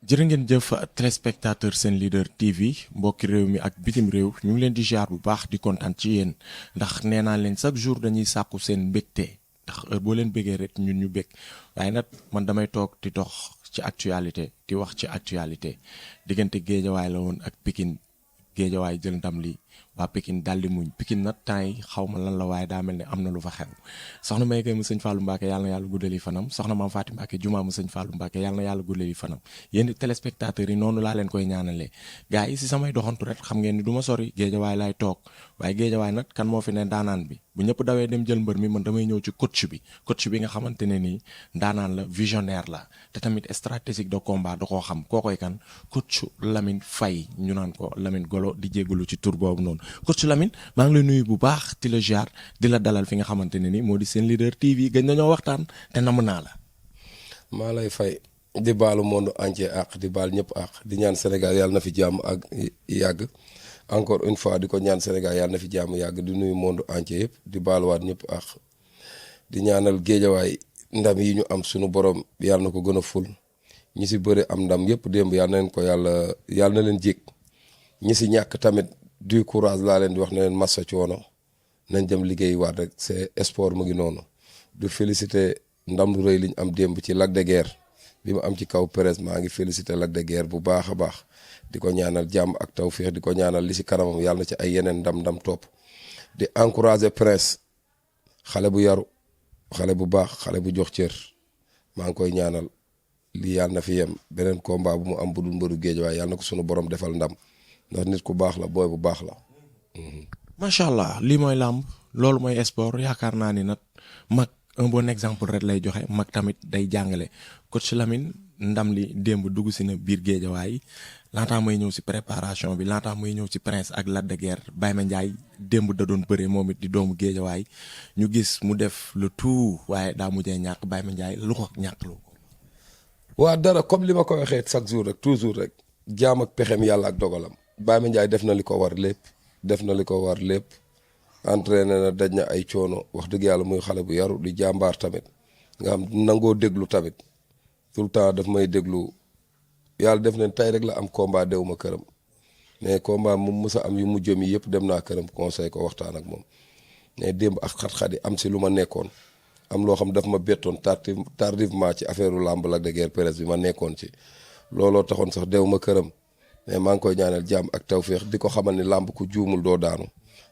jërë ngeen jëf téléspectateur seen leader TV mbokki réew mi ak bitim réew ñu ngi leen di jaar bu baax di kontaan ci yéen ndax nee naa leen chaque jour dañuy sàkku seen mbégte ndax heure boo leen béggee rek ñun ñu bég waaye nag man damay toog di dox ci actualité di wax ci actualité diggante géejawaay la woon ak Pikine géejawaay jël ndam li waa Pikine daal di muñ Pikine nag temps yi xaw ma lan la waaye daa mel ne am na lu fa xew soxna May Gueye mu sëñ Fallou Mbacke yàlla na yàlla guddali fanam soxna Maam Faati Mbacke Juma mu sëñ Fallou Mbacke yàlla na yàlla guddali fanam yéen téléspectateurs yi noonu laa leen koy ñaanalee gars yi si samay doxantu rek xam ngeen ni du ma sori géejawaay laay toog waaye géejawaay nag kan moo fi ne ndaanaan bi bu ñëpp dawee dem jël mbër mi man damay ñëw ci coach bi nga xamante ne nii ndaanaan la visionnaire la te tamit stratégique de combat da koo xam koo koy kan coach Lamine Faye ñu naan ko Lamine Golo di jégalu ci tur boobu noonu coach Lamine maa ngi lay nuyu bu baax di la jaar di la dalal fi nga xamante ne ni moo di seen leader TV gëj nañoo waxtaan te namm naa la. maa lay fay di baalu monde entier ak di baal ñëpp ak di ñaan Sénégal yàlla na fi jàmm ak yàgg encore une fois di ko ñaan Sénégal yàlla na fi jàmm yàgg di nuyu monde entier yëpp di baaluwaat ñëpp ak di ñaanal géejawaay ndam yi ñu am sunu borom yàlla na ko gën a ful ñi si bëri am ndam yëpp démb yàlla na leen ko yàlla na leen jég ñi si ñàkk tamit du courage laa leen di wax ne leen massa coono nañ dem liggéey waat rek c'est sport mu ngi noonu du féliciter ndam lu rëy li ñu am démb ci Lac de Guiers bi mu am ci kaw Perez maa ngi féliciter Lac de Guiers bu baax a baax di ko ñaanal jàmm ak tawféex di ko ñaanal li si kanamam yàlla na ci ay yeneen ndam topp di encourager Prince xale bu yaru xale bu baax xale bu jox cër maa ngi koy ñaanal lii yàlla na fi yem beneen combat bu mu am bu dul mbëru géej waaye yàlla na ko sunu borom defal ndam ndax nit ku baax la booy bu baax la. macha allah lii mooy làmb loolu mooy sport yaakaar naa ni nag mag un bon exemple rek lay joxe mag tamit day jàngale coach Lamine ndam li démb dugg si na biir géejawaay laataa may ñëw si préparation bi laataa may ñëw si Prince ak Lac de Guiers Baye Mandiaye démb da doon bëre moom it di doomu géejawaay ñu gis mu def le tout waaye daa mujjee ñàkk Baye Mandiaye lu ko ñàkk lu ko. waa dara comme li ma ko waxee chaque jour rek toujours rek jaam ak pexem yàlla ak dogalam Baye Mandiaye def na li ko war lépp entraîné na daj na ay coono wax dëgg yàlla muy xale bu yaru di jàmbaar tamit nga xam nangoo déglu tamit tout le temps daf may déglu yàlla def nañ tey rek la am combat dew ma këram mais combat mu mës a am yu mu jëm yi yëpp dem naa këram conseil ko waxtaan ak moom mais démb ak xat-xat yi am si lu ma nekkoon am loo xam daf ma bettoon tardivement ci affaire u làmb Lac de Guiers Perez bi ma nekkoon ci looloo taxoon sax dew ma këram mais maa ngi koy ñaanal jàmm ak tawféex di ko xamal ni làmb ku juumul doo daanu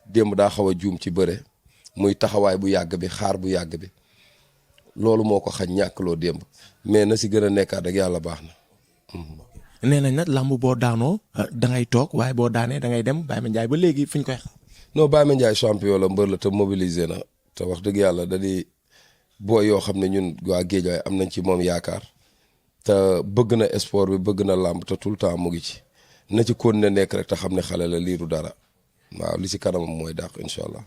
démb daa xaw a juum ci bëre muy taxawaay bu yàgg bi xaar bu yàgg bi loolu moo ko xañ ñàkkloo démb mais na si gën a nekkaat ak yàlla baax na. nee nañ nag làmb boo daanoo da ngay toog waaye boo daanee da ngay dem Baye Mandiaye ba léegi fi ñu koy xam. non Baye Mandiaye champion la mbër la te mobilisé na te wax dëgg yàlla da di booy yoo xam ne ñun waa Géejawaay am nañ ci moom yaakaar te bëgg na sport bi bëgg na làmb te tout le temps mu ngi ci na ci continuer nekk rek te xam ne xale la liiru dara waaw li ci kanamam mooy dàq incha allah.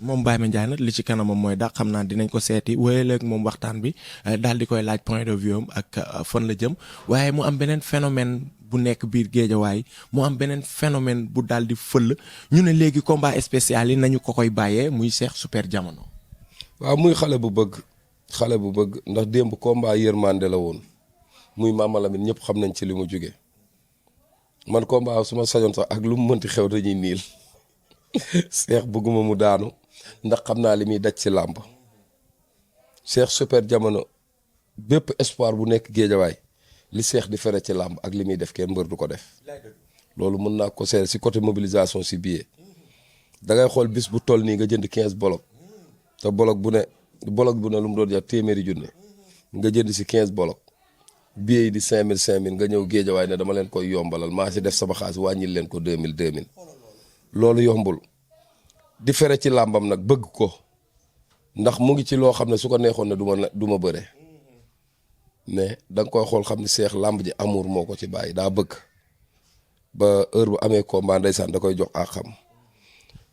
moom Baye Mandiaye nag li ci kanamam mooy dàq xam naa dinañ ko seeti wéyale ak moom waxtaan bi daal di koy laaj point de vue am ak fan la jëm waaye mu am beneen phénomène bu nekk biir géejawaay mu am beneen phénomène bu daal di fël ñu ne léegi combat spécial yi nañu ko koy bàyyee muy Cheikh Super Diamono. waaw muy xale bu bëgg ndax démb combat yërmande la woon muy Mama Lamine ñëpp xam nañ ci li mu jóge man combat su ma sañoon sax ak lu mu mënti xew dañuy niil Cheikh bëgguma mu daanu ndax xam naa li muy daj ci làmb Cheikh Super Diamono bépp espoir bu nekk géejawaay li Cheikh di fere ci làmb ak li muy def kenn mbër du ko def loolu mën naa ko seet si côté mobilisation si billet da ngay xool bis bu toll nii nga jënd 15 bolok te bolok bu ne lu mu doon jar téeméeri junne nga jënd si 15 bolok billet yi di 5000 nga ñëw géejawaay ne dama leen koy yombalal maa si def sama xaalis wàññil leen ko 2000 loolu yombul di fere ci làmbam nag bëgg ko ndax mu ngi ci loo xam ne su ko neexoon ne du ma bëre mais da nga koy xool xam ne Cheikh làmb ji amour moo ko ci bàyyi daa bëgg ba heure bu amee combat ndeysaan da koy jox ak xam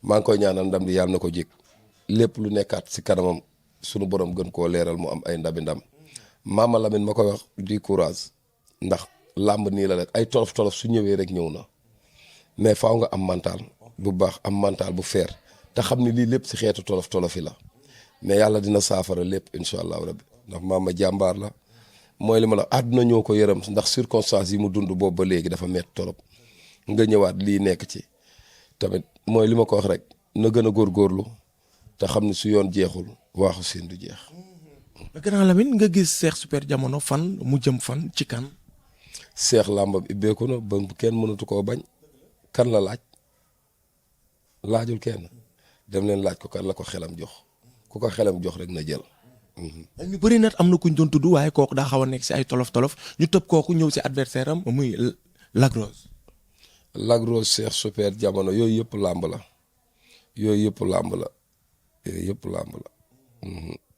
maa ngi koy ñaanal ndam di yàlla na ko jik lépp lu nekkaat si kanamam sunu borom gën koo leeral mu am ay ndam Mama Lamine ma koy wax du courage ndax làmb nii la rek ay tolof su ñëwee rek ñëw na mais faaw nga am mental bu baax am mental bu feer te xam ni lii lépp si xeetu tolof yi la mais yàlla dina saafara lépp incha allahu rabbi ndax Mama jàmbaar la mooy li ma la àdduna ñoo ko yërëm ndax circonstances yi mu dund boobu ba léegi dafa metti torop nga ñëwaat lii nekk ci tamit mooy li ma ko wax rek na gën a góorgóorlu te xam ne su yoon jeexul waaxu siin du jeex. Grand Lamine nga gis Cheikh Super Diamono fan mu jëm fan ci kan. Cheikh làmbam ibbeeku na ba kenn mënatu koo bañ kan la laajul kenn dem leen laaj ko kan la ko xelam jox ku ko xelam jox rek na jël. ñu bëri nag am na kuñ doon tudd waaye kooku daa xaw a nekk si ay tolof ñu tëb kooku ñëw si adversaire am muy Lac Rose. Lac Rose Cheikh Super Diamono yooyu yëpp làmb la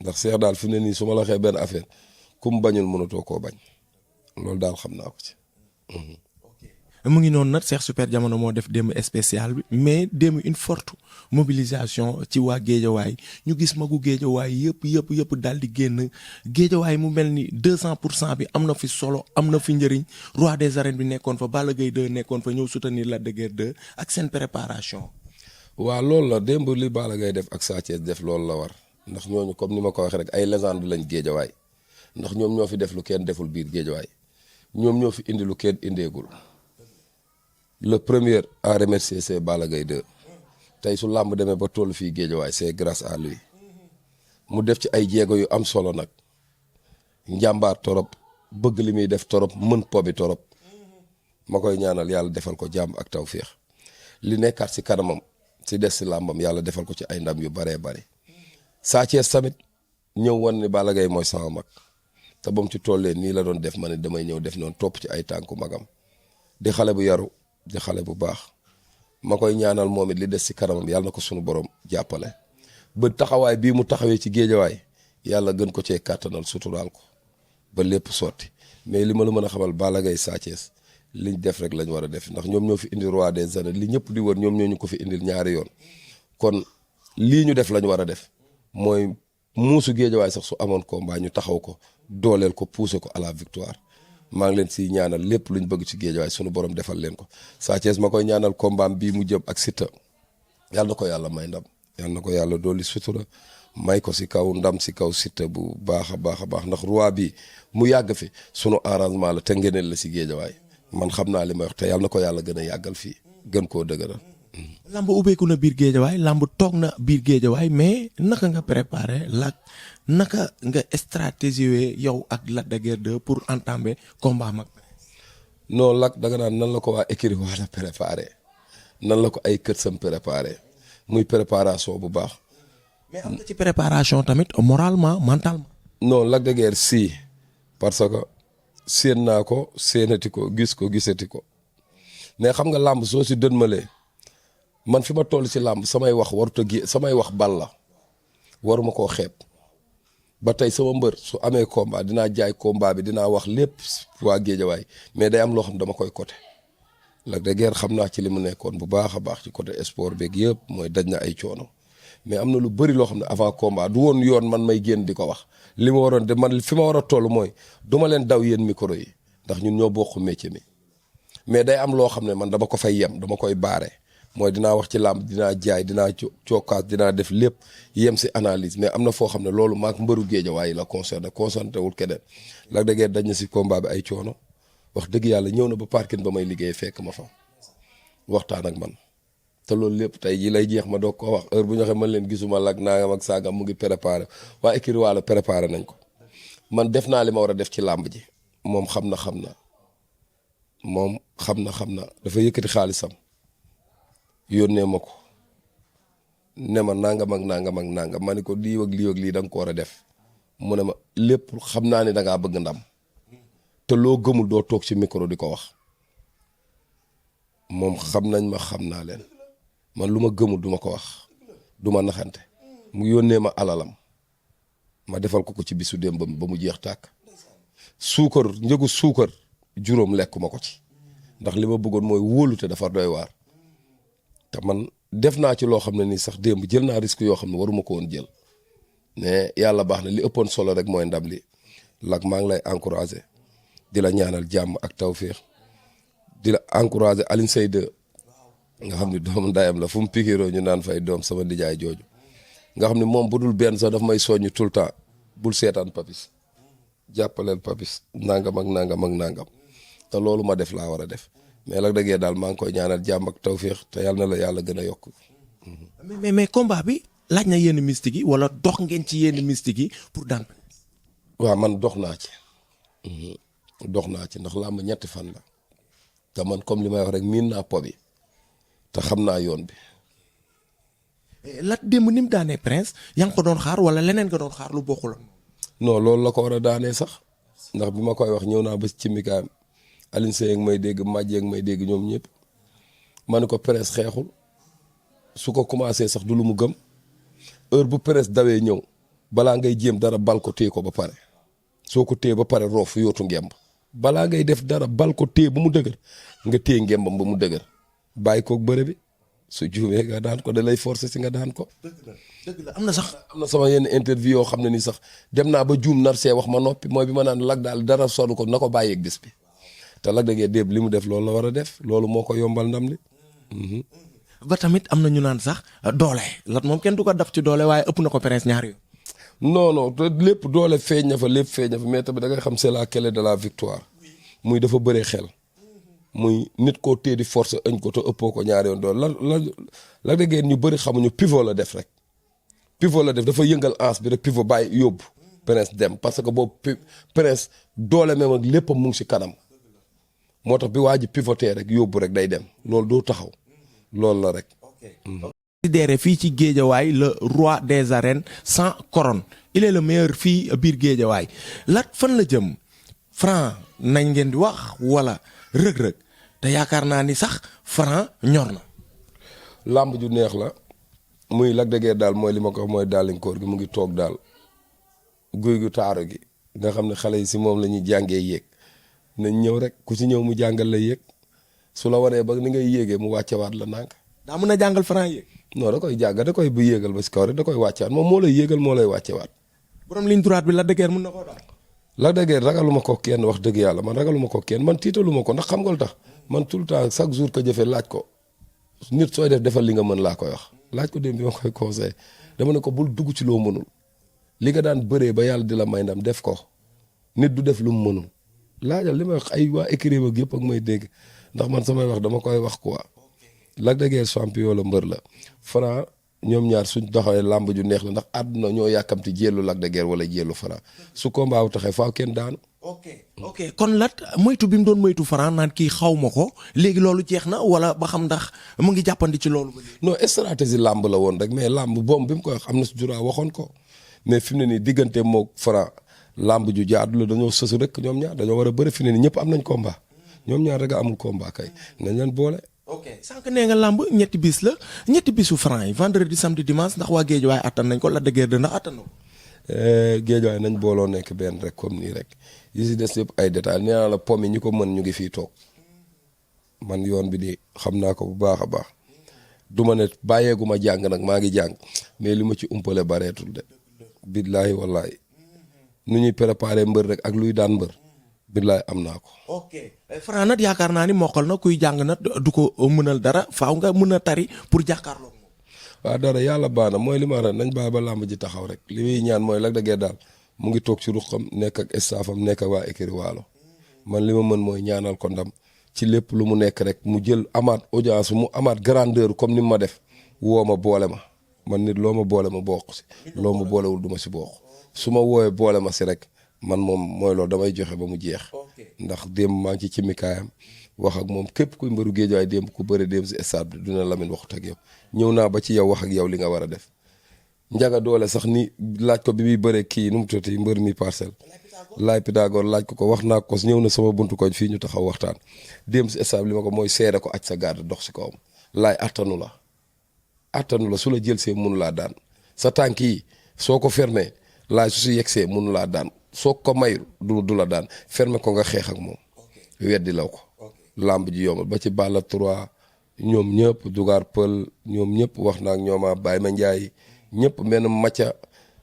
ndax Cheikh daal fi ne nii su ma la waxee benn affaire ku mu bañul mënatoo koo bañ loolu daal xam naa ko ci. mu ngi noonu nag Cheikh Super Diamono moo def démb spécial bi mais démb une forte mobilisation ci waa Géejawaay ñu gis magu Géejawaay yëpp daal di génn Géejawaay mu mel ni 200% bi am na fi solo am na fi njëriñ roi des arènes bi nekkoon fa Balla Gaye 2 nekkoon fa ñëw soutenir Lac de Guiers 2 ak seen préparation. waaw loolu la démb li Balla Gaye def ak Sa Thiès def loolu la war ndax ñooñu comme ni ma ko waxee rek ay légende lañ Géejawaay ndax ñoom ñoo fi def lu kenn deful biir Géejawaay ñoom ñoo fi indi lu kenn indeegul. Le premier à remercier c'est Balla Gaye 2 tey su làmb demee ba toll fii Géejawaay c'est grâce à lui mu def ci ay jéego yu am solo nag njàmbaar torop bëgg li muy def torop mën po bi torop ma koy ñaanal yàlla defal ko jàmm ak tawféex li nekkaat si kanamam si des si làmbam yàlla defal ko ci ay ndam yu baree bari. Sa Thiès tamit ñëw wan ni Balla Gaye mooy sama mag te ba mu ci tollee nii la doon def ma ne damay ñëw def noonu topp ci ay tànku magam di xale bu yaru. di xale bu baax ma koy ñaanal moom it li des ci kanamam yàlla na ko sunu borom jàppale ba taxawaay bii mu taxawee ci Géejawaay yàlla gën ko cee kàttanal suturaal ko ba lépp sotti mais li ma la mën a xamal Balla Gaye Sa Thiès liñ def rek lañ war a def ndax ñoom ñoo fi indi roi des arènes li ñëpp di wër ñoom ñoo ñu ko fi indil ñaari yoon kon lii ñu def lañ war a def mooy muusu Géejawaay sax su amoon combat ñu taxaw ko dooleel ko pousser ko à la victoire. maa ngi leen si ñaanal lépp luñ bëgg ci Géejawaay sunu borom defal leen ko Sa Thiès ma koy ñaanal combat bii mu jëm ak Siteu yàlla na ko yàlla may ndam yàlla na ko yàlla dolli sutura may ko si kaw ndam si kaw Siteu bu baax a baax ndax roi bi mu yàgg fi sunu arrangement la te ngeneel la si Géejawaay man xam naa li may wax te yàlla na ko yàlla gën a yàggal fii gën koo dëgëral. lamb ubbeeku na biir Géejawaay lamb toog na biir Géejawaay mais naka nga préparé naka nga stratégie yow ak Lac de Guiers 2 pour entamer combat mag. non Lac danga naan nan la ko waa écurie war a préparé nan la ko ay kër sam préparé muy préparation bu baax. mais am na ci préparation tamit moralement mentalement. non Lac de Guiers si parce que séen naa ko séenati ko gisati ko mais xam nga làmb soo si dënmalee man fi ma toll si làmb samay wax warut a samay wax bal la waruma koo xeeb. ba tey sama mbër su amee combat dinaa jaay combat bi dinaa wax lépp waa Géejawaay mais day am loo xam dama koy côté Lac de Guiers xam naa ci li mu nekkoon bu baax a baax ci côté sport beeg yëpp mooy daj na ay coono mais am na lu bëri loo xam ne avant combat du woon yoon man may génn di ko wax li ma waroon de man fi ma war a toll mooy duma leen daw yéen micro yi ndax ñun ñoo bokk métier mi mais day am loo xam ne man dama ko fay yem dama koy baare mooy dinaa wax ci làmb dinaa jaay dinaa cookaas dinaa def lépp yem si analyse mais am na foo xam ne loolu maak mbëru Géejawaay la concerné wul keneen Lac de Guiers daj na si combat bi ay coono wax dëgg yàlla ñëw na ba parking ba may liggéey fekk ma fa waxtaan ak man te loolu lépp tey jii lay jeex ma doog ko wax heure bu ñu waxee man leen gisuma Lac nangam ak saagam mu ngi préparé waa écurie Walo préparé nañ ko man def naa li ma war a def ci làmb ji moom xam na dafa yëkkati xaalisam yónnee ma ko ne ma nangam ak nangam ma ne ko lii ak lii da nga ko war a def mu ne ma lépp xam naa ne da ngaa bëgg ndam te loo gëmul doo toog ci micro di ko wax moom xam naa leen man lu ma gëmul du ma ko wax du ma naxante mu yónnee ma alalam ma defal ko ci bisu démb ba mu jeex tàkk njëgu suukar juróom lekkuma ko ci ndax li ma bëggoon mooy wóolute dafa doy waar. te man def naa ci loo xam ne nii sax démb jël naa risque yoo xam ne waruma ko woon jël mais yàlla baax na li ëppoon solo rek mooy ndam li Lac maa ngi lay encouragé di la ñaanal jàmm ak tawféex di la encouragé Alioune Seye 2 nga xam ne doomu ndayam la fu mu pikiroo ñu naan fay doom sama nijaay jooju nga xam ne moom bu dul benn sax daf may soññu tout le temps bul seetaan Papis jàppaleel Papis nangam ak nangam ak nangam te loolu ma def laa war a def mais Lac de Guiers daal maa ngi koy ñaanal jàmm ak tawféex te yàlla na la yàlla gën a yokk. mais combat bi laaj na yenn mystique yi wala dox ngeen ci yenn mystique yi pour daan. waaw man dox naa ci. dox naa ci ndax làmb ñetti fan la te man comme li may wax rek miin naa po bi te xam naa yoon bi. Lat démb ni mu daanee Prince yaa ngi ko doon xaar wala leneen nga doon xaar lu bokkul ak. non loolu la ko war a daanee sax ndax bi ma koy wax ñëw naa ba ci mikaayam Alioune Seye ak may dégg Madji ak may dégg ñoom ñëpp ma ne ko Prince xeexul su ko commencé sax du lu mu gëm heure bu Prince dawee ñëw balaa ngay jéem dara bal ko téye ko ba pare soo ko téye ba pare roof yootu ngemb balaa ngay def dara bal ko téye ba mu dëgër nga téye ngembam ba mu dëgër bàyyi koog bëre bi su juumee nga daan ko da lay forcer si nga daan ko. dëgg la am na sax. am na sama yenn interview yoo xam ne ni sax dem naa ba juum nar see wax ma noppi mooy bi ma naan Lac daal dara sonu ko na ko bàyyeeg bis bi te Lac de Guiers déeb li mu def loolu la war a def loolu moo ko yombal ndam li. ba tamit am na ñu naan sax doole Lat moom kenn du ko daf ci doole waaye ëpp na ko Prince ñaari yoon. non te lépp doole feeñ na fa lépp feeñ na fa mais tamit da ngay xam c'est la clé de la victoire muy dafa bëree xel. muy nit koo téye di force añ ko te ëppoo ko ñaari yoon doon Lac de Guiers ñu bëri xamuñu pivot la def rek pivot la def dafa yëngal ans bi rek pivot bàyyi yóbbu Prince dem parce que boobu Prince doole même ak lépp mu ngi si kanam moo tax bi waa ji pivoté rek yóbbu rek day dem loolu doo taxaw loolu la rek. considéré fii ci Géejawaay le roi des arènes sans couronne il est le meilleur fii biir Géejawaay Lat fan la jëm Franc nañ ngeen di wax wala rëg-rëg te yaakaar naa ni sax Franc ñor na. làmb ju neex la muy Lac de Guiers daal mooy li ma ko wax mooy daalinkoor gi mu ngi toog daal guy gu taaru gi nga xam ne xale yi si moom la ñuy jàngee yéeg nañ ñëw rek ku si ñëw mu jàngal la yéeg su la waree ba ni ngay yéegee mu wàccewaat la nànk. daa mën a jàngal Franc yéeg. non da koy jàngal da koy bu yéegal ba si kaw rek da koy wàccewaat moom moo lay yéegal moo lay wàccewaat. borom ligne droite bi Lac de Guiers mën na koo daal. Lac de Guiers ragaluma ko kenn wax dëgg yàlla man ragaluma ko kenn man tiitaluma ko ndax xam nga lu tax man tout le temps chaque jour que jëfee laaj ko nit sooy def defal li nga mën laa koy wax laaj ko dem bi ma koy conseillé dama ne ko bul dugg ci loo mënul li nga daan bëree ba yàlla di la may ndam def ko nit du def lu mu mënul laajal li may wax ay waa écrit ak yëpp ak may dégg ndax man samay wax dama koy wax quoi Lac de Guiers champion la mbër la Franc ñoom ñaar suñ doxalee làmb ju neex la ndax àdduna ñoo yàkkamti jéelu Lac de Guiers wala jéelu Franc su combat wu taxee faaw kenn daanu. ok kon Lat moytu bi mu doon moytu Franc naan kii xaw ma ko léegi loolu jeex na wala ba xam ndax mu ngi jàppandi ci loolu. non stratégie làmb la woon rek mais làmb boom bi mu koy wax am na si jura waxoon ko mais fi mu ne nii diggante moog Franc làmb ju jaadu la dañoo sësu rek ñoom ñaar dañoo war a bëri fi mu ne nii ñëpp am nañ combat ñoom ñaar rek a amul combat kay nañ leen boole. ok sànq nee nga làmb ñetti bis la ñetti bisu Franc yi vendredi samedi dimanche ndax waa Géejawaay attan nañ ko Lac de Guiers ndax attan na ko. Géejawaay nañ booloo nekk benn rek comme nii rek yi si des yëpp ay détails nee naa la pom yi ñu ko mën ñu ngi fii toog man yoon bi di xam naa ko bu baax a baax du ma ne bàyyeegu ma jàng nag maa ngi jàng mais li ma ci umpale bareetul de. billaahi wallaahi nu ñuy préparé mbër rek ak luy daan mbër billaahi am naa ko. ok Franc nag yaakaar naa ni mokkal na kuy jàng nag du ko mënal dara faaw nga mën a tari pour jàkkaarloo. waaw dara yàlla baax na mooy li ma nañ bàyyi ba làmb ji taxaw rek li muy ñaan mooy Lac de Guiers daal mu ngi toog ci ruqam nekk ak staffam nekk ak waa écurie Waalo man li ma mën mooy ñaanal ko ndam ci lépp lu mu nekk rek mu jël amaat audience mu amaat grandeur comme ni ma def woo ma boole ma man nit loo ma boole ma bokk si loo ma boolewul du ma si bokk su ma woowee boole ma si rek man moom mooy loolu damay joxe ba mu jeex ndax démb maa ngi ci cimikaayam wax ak moom képp kuy mbëru Géejawaay démb ku bëre démb si stade bi dina Lamine waxut ak yow ñëw naa ba ci yow wax ak yow li nga war a def njaga doole sax ni laaj ko bi muy bëree kii nu mu tuddati mbër mi parcelle laay Pythagore laaj ko wax naa ko ñëw na sama buntu koñ fii ñu taxaw waxtaan démb si stade bi li ma ko mooy seere ko aj sa garde dox si kawam laay attanu la su la jël see mënu laa daan sa tànk yi soo ko fermé laay su si yegsee mënu laa daan soo ko mayul du la daan fermé ko nga xeex ak moom weddi law ko làmb ji yombal ba ci Balla 3 ñoom ñëpp dugaar pël ñoom ñëpp wax naa ak ñooma Baye Ma Ndiaye ñëpp benn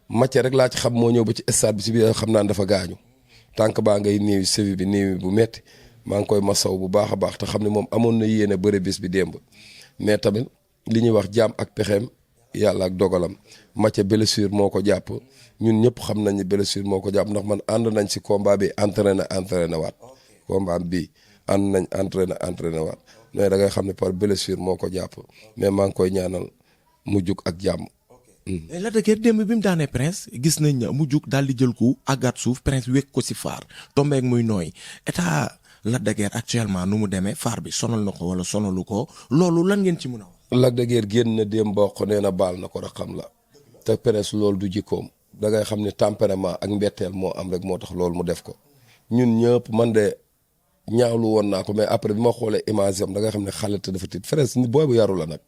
macca rek laa ci xam moo ñëw ba ci stade bi si biir xam naa dafa gaañu tànk baa ngay néewi sévi bi néewi bu metti maa ngi koy masaw bu baax a baax te xam ne moom amoon na yéene bëre bis bi démb mais tamit li ñuy wax jaam ak pexeem yàlla ak dogalam Mathieu blessure moo ko jàpp ñun ñëpp xam nañ ni blessure moo ko jàpp ndax man ànd nañ si combat bi entraîné waat combat bi ànd nañ entraîné waat mais da ngay xam ne par blessure moo ko jàpp mais maa ngi koy ñaanal mu jug ak jàmm. Lac de Guiers démb bi mu daanee Prince gis nañ mu jug daal di jël ko àggaat suuf Prince wékk ko si faar tombeek muy nooy état Lac de Guiers actuellement nu mu demee faar bi sonal na ko wala sonalu ko loolu lan ngeen ci mën a wax. Lac de Guiers génn na démb bokk nee na baal na ko rek xam la te Prince loolu du jikkoom da ngay xam ne tempérament ak mbetteel moo am rek moo tax loolu mu def ko ñun ñëpp man de ñaawlu woon naa ko mais après bi ma xoolee image am da ngay xam ne xale te dafa tiit Prince ni booy bu yaru la nag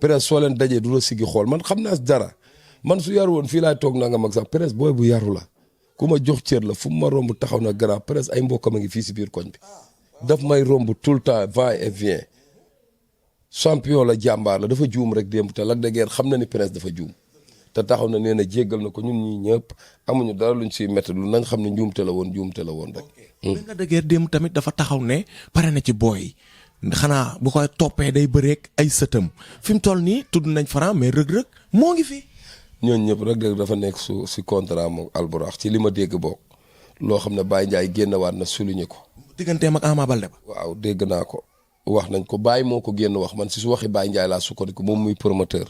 Prince soo leen dajee du la siggi xool man xam naa dara man su yaru woon fii laay toog naa nga mag sax Prince booy bu yaru la ku ma jox cër la fu mu ma romb taxaw na grand Prince ay mbokkam a ngi fii si biir koñ bi daf may romb tout le temps va et vient champion la jàmbaar la dafa juum rek démb te Lac de Guiers xam na ni Prince dafa juum te taxaw na nee na jéggal na ko ñun ñii ñëpp amuñu dara luñ siy métti lu nañ xam ne njuumte la woon rek. mais Lac de Guiers démb tamit dafa taxaw ne pare na ci booy xanaa bu koy toppee day bëreek ay sëtam fi mu toll nii tudd nañ Franc mais rëg-rëg moo ngi fi. ñooñu ñëpp rek dafa nekk si contrat moom Alburax ci li ma dégg boog loo xam ne Baye Ndiaye génnewaat na souligné ko. digganteem ak Ama Baldé ba. waaw dégg naa ko wax nañ ko Baye moo ko génn wax man si su waxi Baye Ndiaye laa sukkandiku moom muy promoteur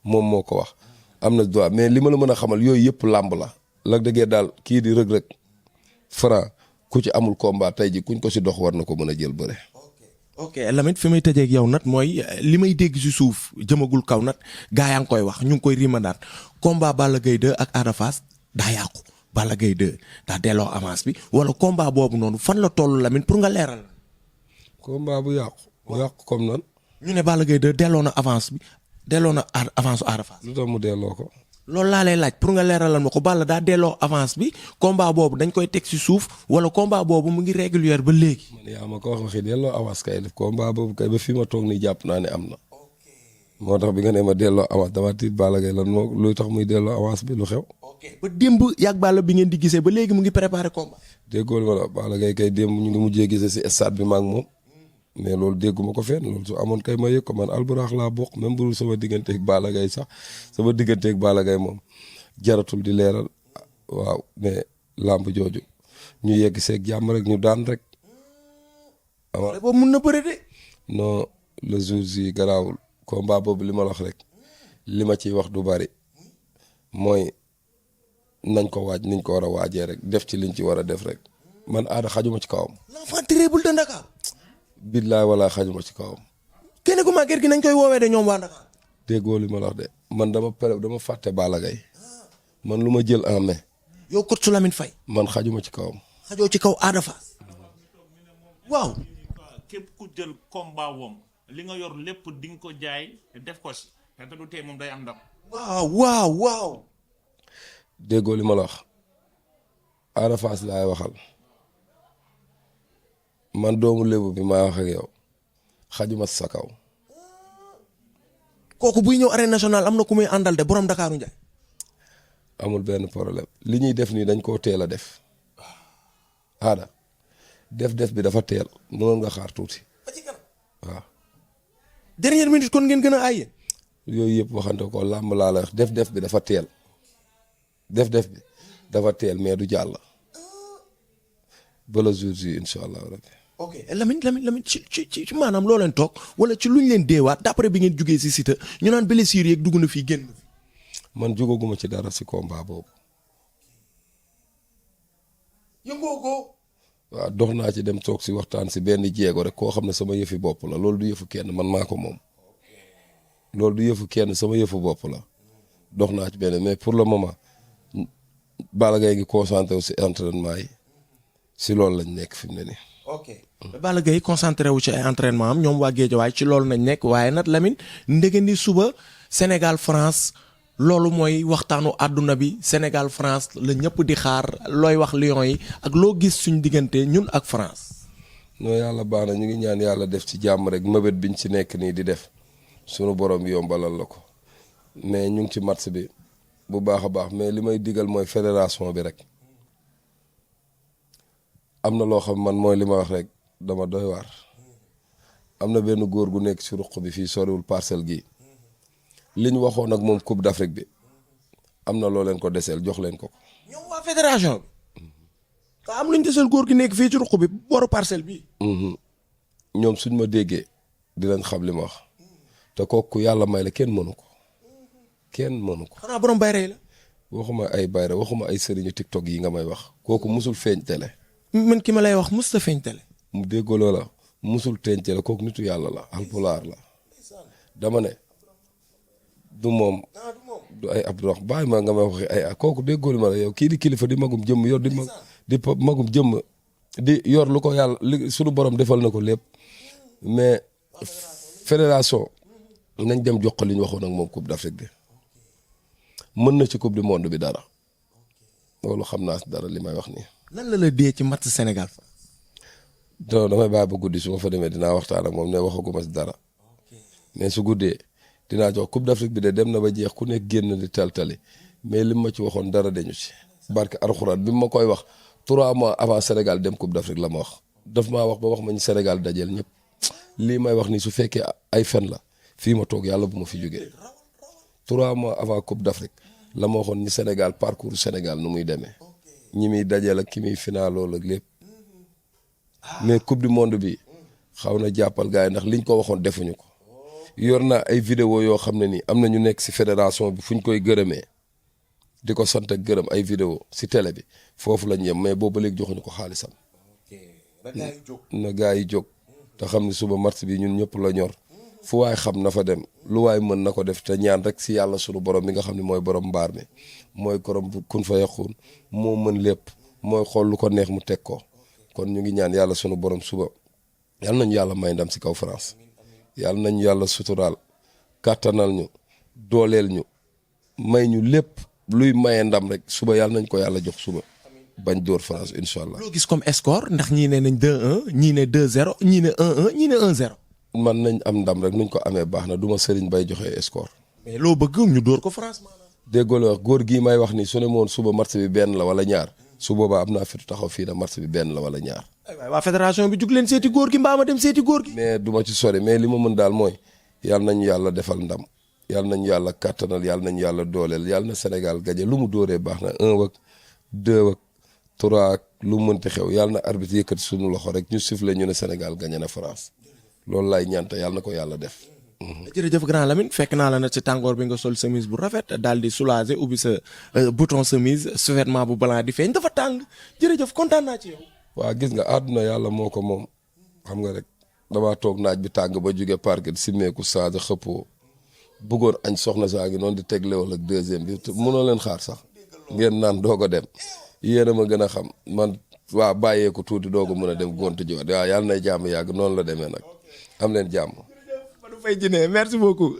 moom moo ko wax am na droit mais li ma la mën a xamal yooyu yëpp làmb la. Lac de Guiers daal kii di rëg-rëg Franc ku ci amul combat tey ji kuñ ko si dox war na ko mën a jël bëre. ok Lamine fi may tëjee ak yow nag mooy li may dégg si suuf jëmagul kaw nag gaa yaa ngi koy wax ñu ngi koy rimandaat combat Balla Gaye 2 ak Ada Fass daa yàqu Balla Gaye 2 daa delloo avance bi wala combat boobu noonu fan la toll Lamine pour nga leeral. combat bu yàqu comme nan. ñu ne Balla Gaye 2 delloo na avance bi delloo na avance su Ada Fass. lu tax mu delloo ko. loolu laa lay laaj pour nga leeralal ma ko Balla daa delloo avance bi combat boobu dañ koy teg si suuf wala combat boobu mu ngi régulier ba léegi. man yaa ma ko wax waxi delloo avance kay def combat boobu kay ba fi ma toog nii jàpp naa ne am na. moo tax bi nga ne ma delloo avance dama tiit Balla Gaye lan moo luy tax muy delloo avance bi lu xew. ok ba démb yàgg Balla bi ngeen di gisee ba léegi mu ngi préparé combat. déggoo li ma la Balla Gaye kay démb ñu ngi mujjee gisee si stade bi ma ak moom mais loolu dégguma ko fenn loolu su amoon kay ma yëg ko man Alburax laa bokk même bu dul sama digganteeg Balla Gaye sax sama digganteeg Balla Gaye moom jaratul di leeral waaw mais làmb jooju ñu yegg seeg jàmm rek ñu daan rek. waaw boobu mun na bëre de. non le jour ji garaawul combat boobu li ma la wax rek li ma ciy wax du bari mooy nañ ko waaj niñ ko war a waajee rek def ci liñ ci war a def rek man Ada xajuma ci kawam. l'enfant terrible de Dakar. billaay wala xajuma ci kawam. kenn ku màgget gi nañ koy woowee de ñoom waa Dakar. déggoo li ma la wax de man dama fàtte Balla Gaye man lu ma jël en main. yow coach Lamine Faye. man xajuma ci kawam. xajoo ci kaw Ada Fass. waaw. képp ku jël combat wom li nga yor lépp di nga ko jaay def ko si te du tee moom day am ndam. waaw. déggoo li ma la wax Ada Fass laay waxal man doomu lébu bi maa wax ak yow xajuma sa kaw. kooku buy ñëw arène nationale am na ku muy àndal de borom Dakaru Njaay. amul benn problème li ñuy def nii dañ koo teel a def. Ada def bi dafa teel mënoon nga xaar tuuti. waaw. dernière minute kon ngeen gën a aay. yooyu yëpp waxante ko làmb laa la wax def bi dafa teel. def bi dafa teel mais du jàll. ba le jour ji incha allah rabbi. ok Lamine ci maanaam loo leen toog wala ci luñ leen deewaat d'après bi ngeen jugee si Siteu ñu naan blessure yeeg dugg na fii génn. man jugaguma ci dara si combat boobu. yëngoo ko. waaw dox naa ci dem toog si waxtaan si benn jéego rek koo xam ne sama yëfi bopp la loolu du yëfu kenn man maa ko moom. loolu du yëfu kenn sama yëfu bopp la. dox naa ci benn mais pour le moment Balla Gaye ngi concentré wu si entraînement yi si loolu lañ nekk fi mu ne nii. ok Balla Gaye concentré wu ci ay entraînement am ñoom waa Guédiawaye ci loolu nañ nekk waaye nag Lamine ndegeni suba Sénégal France loolu mooy waxtaanu àdduna bi Sénégal France la ñëpp di xaar looy wax Lions yi ak loo gis suñ diggante ñun ak France. non yàlla baax na ñu ngi ñaan yàlla def ci jàmm rek mëbët biñ ci nekk nii di def sunu borom yombalal la ko mais ñu ngi ci match bi bu baax a baax mais li may digal mooy fédération bi rek. am na loo xam man mooy li ma wax rek dama doy waar am na benn góor gu nekk ci ruq bi fii soriwul parcelle gi li ñu waxoon ak moom Coupe d'Afrique bi am na loo leen ko deseel jox leen ko. ñoom waa fédération bi. am luñ deseel góor gi nekk fii ci ruq bi boru parcelle bi. ñoom suñ ma déggee dinañ xam li ma wax te kooku yàlla may la kenn mënu ko kenn mënu ko. xanaa borom bayre la. waxuma ay bayra waxuma ay sëriñu TikTok yi nga may wax kooku musul feeñ télé. man ki ma lay wax mus ta feeñ télé. mu déggoo loola musul feeñ télé kooku nitu yàlla la alpulaar la dama ne du moom du ay Abdoulaye bàyyi ma nga may waxee ay kooku déggoo ma la yow kii di kilifa di magum jëmm yor di magum jëmm di yor lu ko yàlla li suñu borom defal na ko lépp mais fédération nañ dem jox ko li ñu waxoon ak moom Coupe d'Afrique bi. mën na ci coupe du monde bi dara loolu xam naa si dara li may wax nii. lan la dee ci match Sénégal fa. donc damay bàyyi ba guddi su ma fa demee dinaa waxtaan ak moom ne waxaguma si dara mais su guddee dinaa jox coupe d'Afrique bi de dem na ba jeex ku nekk génn di tali mais li ma ci waxoon dara dañu ci. barke alxuraan bi ma koy wax 3 mois avant Sénégal dem coupe d'Afrique la ma wax daf maa wax ba wax ma ñu Sénégal dajeel ñëpp lii may wax nii su fekkee ay fen la fii ma toog yàlla bu ma fi jógee 3 mois avant coupe d'Afrique. la ma waxoon ni Sénégal parcours Sénégal nu muy demee ñi muy dajeel ak ki muy finaaloo ak lépp mais coupe du monde bi xaw na jàppal gars yi ndax liñ ko waxoon defuñu ko yor naa ay vidéo yoo xam ne nii am na ñu nekk si fédération bi fu ñu koy gërëmee di ko sant ak gërëm ay vidéo si télé bi foofu lañ yem mais boobu ba léegi joxuñu ko xaalisam. na gars yi jóg te xam ne suba match bi ñun ñëpp la ñor. fu waay xam na fa dem lu waay mën na ko def te ñaan rek si yàlla sunu borom bi nga xam ne mooy borom mbaar mi mooy korom kun fa yàquun moo mën lépp mooy xool lu ko neex mu teg ko kon ñu ngi ñaan yàlla sunu borom suba yàlla nañu yàlla may ndam si kaw France yàlla nañu yàlla suturaal kàttanal ñu dooleel ñu may ñu lépp luy maye ndam rek suba yàlla nañ ko yàlla jox suba bañ dóor France incha allah. loo gis comme score ndax ñii ne nañ 2-1 ñii ne 2-0 ñii ne 1-1 ñii ne 1-0. man nañ am ndam rek nuñ ko amee baax na du ma sëriñ bay joxe score. mais loo bëgg ñu dóor ko France maanaam. déggoo la wax góor gii may wax ni su ne moon suba match bi benn la wala ñaar su boobaa am naa fitu taxaw fii na match bi benn la wala ñaar. waaye waa fédération bi jug leen seeti góor gi mbaa ma dem seeti góor gi. mais du ma ci sori mais li ma mën daal mooy yàlla nañu yàlla defal ndam yàlla nañu yàlla kàttanal yàlla nañu yàlla dooleel yàlla na Sénégal gañe lu mu dóoree baax na 1 ak 2 ak 3 ak lu mu mënti xew yàlla na arbitre yëkkati suñu loxo rek ñu sifflé ñu ne Sénégal gañe na France. loolu laay ñaanta yàlla na ko yàlla def. jërëjëf grand Lamine fekk naa la nag ci tàngoor bi nga sol chemise bu rafet daal di soulager ubbi sa bouton chemise survêtement bu blanc di feeñ dafa tàng jërëjëf kontaan naa ci yow. waa gis nga àdduna yàlla moo ko moom xam nga rek damaa toog naaj bi tàng ba jóge parc di simmeeku saaga xëppoo bëggoon añ soxna saa ngi noonu di teg lewal ak deuxième bi mënoo leen xaar sax ngeen naan doog a dem yéen a ma gën a xam man waa bàyyeeku tuuti doog a mën a dem gontu jiwaat waaw yàlla nay jàmm yàgg noonu la demee nag. am leen jàmm. Fay Djiné merci beaucoup.